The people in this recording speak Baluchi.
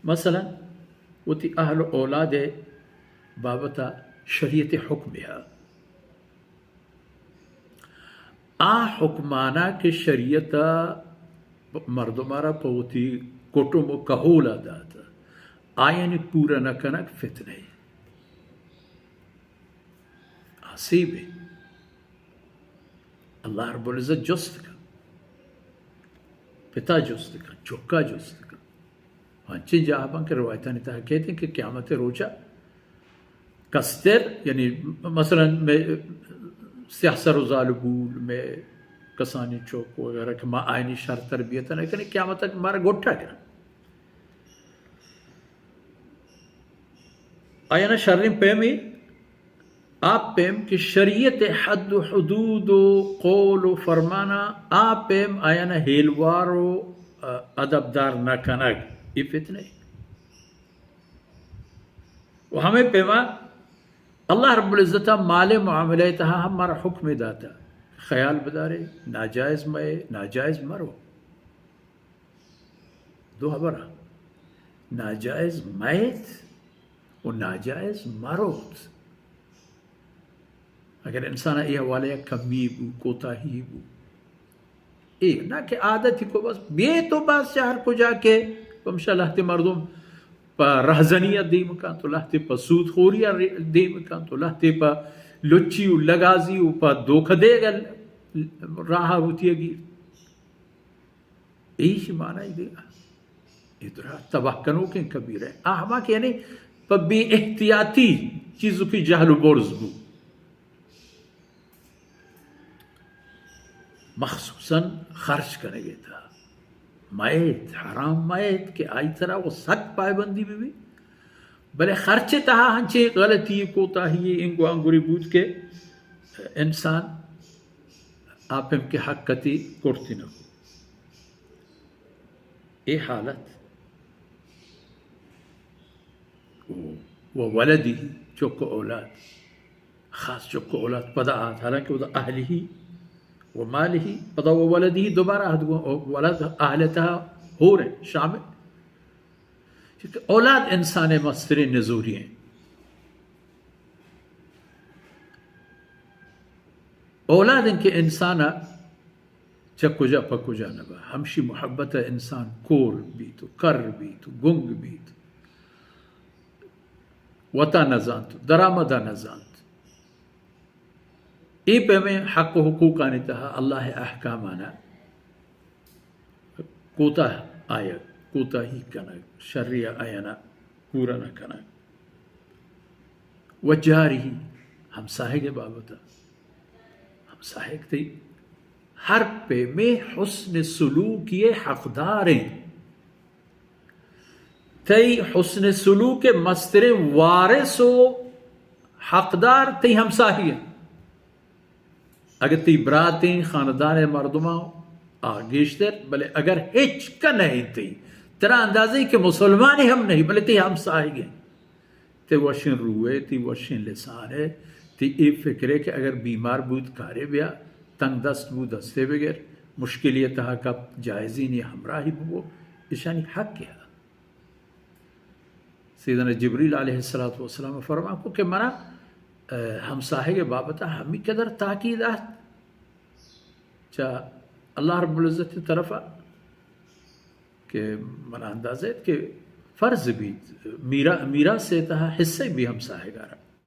مثلاً وتی اہل و اولاد بابت شریعت حکم ہے، آ حکمانا کہ شریعت مردم را پہ وتی کٹم و کہول دات، آیانی پورا نہ کنگ فتنہ، آسیب۔ اللہ رب العزت جست کن، پتا جست کن، چکا جست کن۔ انچیں جاہ بن کہ روایتانی تہا کہتے ہیں کہ قیامت روچا کستر، یعنی مثلاً میں سیاہ سر و زالبول، میں کسانی چوک وغیرہ کہ ما آئینی شر تربیت نہ کنی، قیامت تک مارا گٹا گرن۔ آیانا شریں پیمے آ پیم کہ شریعت حد و حدود و قول و فرمانا آ پیم آیانا ہیلوار و، ا، ادبدار نہ کنگ، اے فتنہ۔ و ہمیں پیما اللہ رب العزت مال معاملہ تہا ہم مارا حکم داتا، خیال بدارے، ناجائز مئے، ناجائز مرو۔ دو ہبر، ناجائز مئیت و ناجائز مروت۔ اگر انسان اے حوالہ یک کمی بو، کوتاہی بو، اے نہ کہ عادتی کو بس بے تو بس چہ ہر کجا کہ پمشا لہتے مردم پہ رہزنی دیم کن تو لہتے پہ سود خوری دیم کن تو لہتے پہ لچی و لگازی و پہ دھوکہ دیگ راہ ہوتی گیر۔ ایشی معنی دے، اے درا تباہ کنوکیں کبیرہ۔ آ ہما کہ یعنی پہ بے احتیاطی چیزو کی جہل و برز بو، مخصوصاً خرچ کنگے تہا مئیت، حرام مئیت کہ آئی ترا وہ سک پائبندی بی بی، بلے خرچ تہا ہنچے غلطی، کوتاہی، انگو انگری بود کہ انسان آ پیم کہ حق کتی کرتی نہ کو۔ اے حالت و، و ولدی، چک و اولاد، خاص چک و اولاد پدا آت، حالانکہ ودا اہلہی و مالہی، پدا و ولدی دوبارہ آت گو، ولد اہل تہا ہور ہیں، شامل۔ چونکہ اولاد انسان مستریں نزوری ہیں۔ اولاد انکہ انسان چہ کجا پہ کجا نہ با، ہمشی محبت ء انسان کور بیت و کر بیت و گنگ بیت، وتا نہ زانت، درآمد ء نہ زانت۔ اے پیمیں حق و حقوقانی تہا اللہ ء احکامانا کوتاہ آیگ، کوتاہی کنگ، شری ء آیانا پورا نہ کنگ۔ و جارہی، ہمساہگ ء بابت ء۔ ہمساہگ تئی ہر پیمیں حسن سلوکی ء حقدار انت۔ تئی حسن سلوک ء مستریں وارث و حقدار تئی ہمساہی انت۔ اگہ تئی براتیں خاندان ء مردماں آ گیشتر، بلے اگر ہچ کہ نہ انت تئی، ترا اندازے کہ مسلمانے ہم نہیں، بلے تئی ہمساہگ انت۔ تئی وشیں روح ء، تئی وشیں لسان ء، تئی اے فکر ء کہ اگر بیمار بوت کارے بیا، تنگ دست بوت دستے بگر، مشکلی ء تہا کپت جائزی نی ہمراہی ببو، اشانی حق ء۔ سیدنا جبریل علیہ الصلوۃ والسلام فرمان کو کہ منا، ء، ہمساہگ ء بابت ء ہمی قدر تاکید ات چہ اللہ رب العزت ء طرف ء کہ منا اندازہ ات کہ فرض بیت، میرا-، میراث ء تہا حصہ بی ہمساہگ ء را۔